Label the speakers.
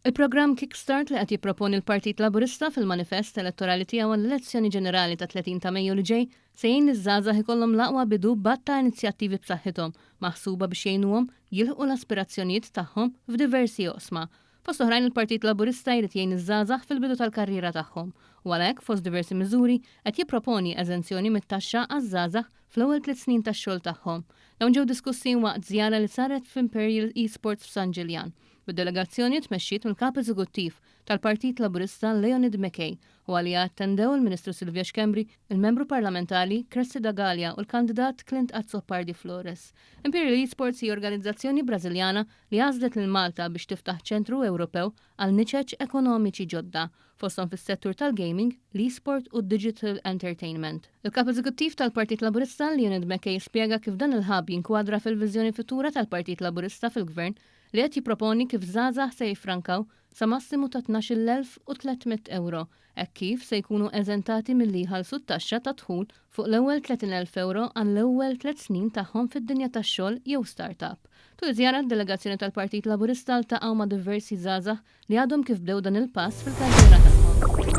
Speaker 1: Il-programm Kickstart li qed jipproponi l-Partit Laburista fil-manifest elettorali tiegħu għall-elezzjoni ġenerali tat-30 ta' Mejju li ġej se jgħin liż-żgħażagħ ikollhom l-aqwa bidu b'għadd ta' inizjattivi b'saħħithom maħsuba biex jgħinuhom jilħqu l-aspirazzjonijiet tagħhom f'diversi oqsma. Fost oħrajn il-Partit Laburista jrid jgħin iż-żgħażagħ fil-bidu tal-karriera tagħhom u għalhekk fost diversi miżuri qed jipproponi eżenzjoni mit-taxxa għaż-żgħażagħ fl-ewwel tliet snin tax-xogħol tagħhom. Dawn ġew diskussi waqt żjara li saret f'Imperial Esports f'San Ġiljan, bid-delegazzjoni tmexxiet mill-Kap Eżekuttiv tal-Partit Laburista Leonid McKay u għaliha attendew il-Ministru Silvio Schembri, il-Membru Parlamentari Cressida Galea u l-kandidat Clint Azzopardi Flores. Imperial Esports hi organizzazzjoni Brażiljana li għażlet lil Malta biex tiftaħ ċentru Ewropew għal niċeċ ekonomiċi ġodda, fosthom fis-settur tal-gaming, l-esport u d-digital entertainment. Il-Kap Eżekuttiv tal-Partit Laburista, Leonid McKay spjega kif dan il-hub jinkwadra fil-viżjoni futura tal-Partit Laburista fil-Gvern li qed jipproponi kif żgħażagħ se jiffrankaw sa massimu ta' 12,300 ewro hekk kif se jkunu eżentati milli jħallsu t-taxxa tad-dħul fuq l-ewwel 30,000 ewro għall-ewwel tliet snin tagħhom fid-dinja tax-xogħol jew start-up. Tul iż-żjara d-delegazzjoni tal-Partit Laburista ltaqgħu ma' diversi żgħażagħ li għadhom kif bdew dan il-pass fil-karriera tagħhom.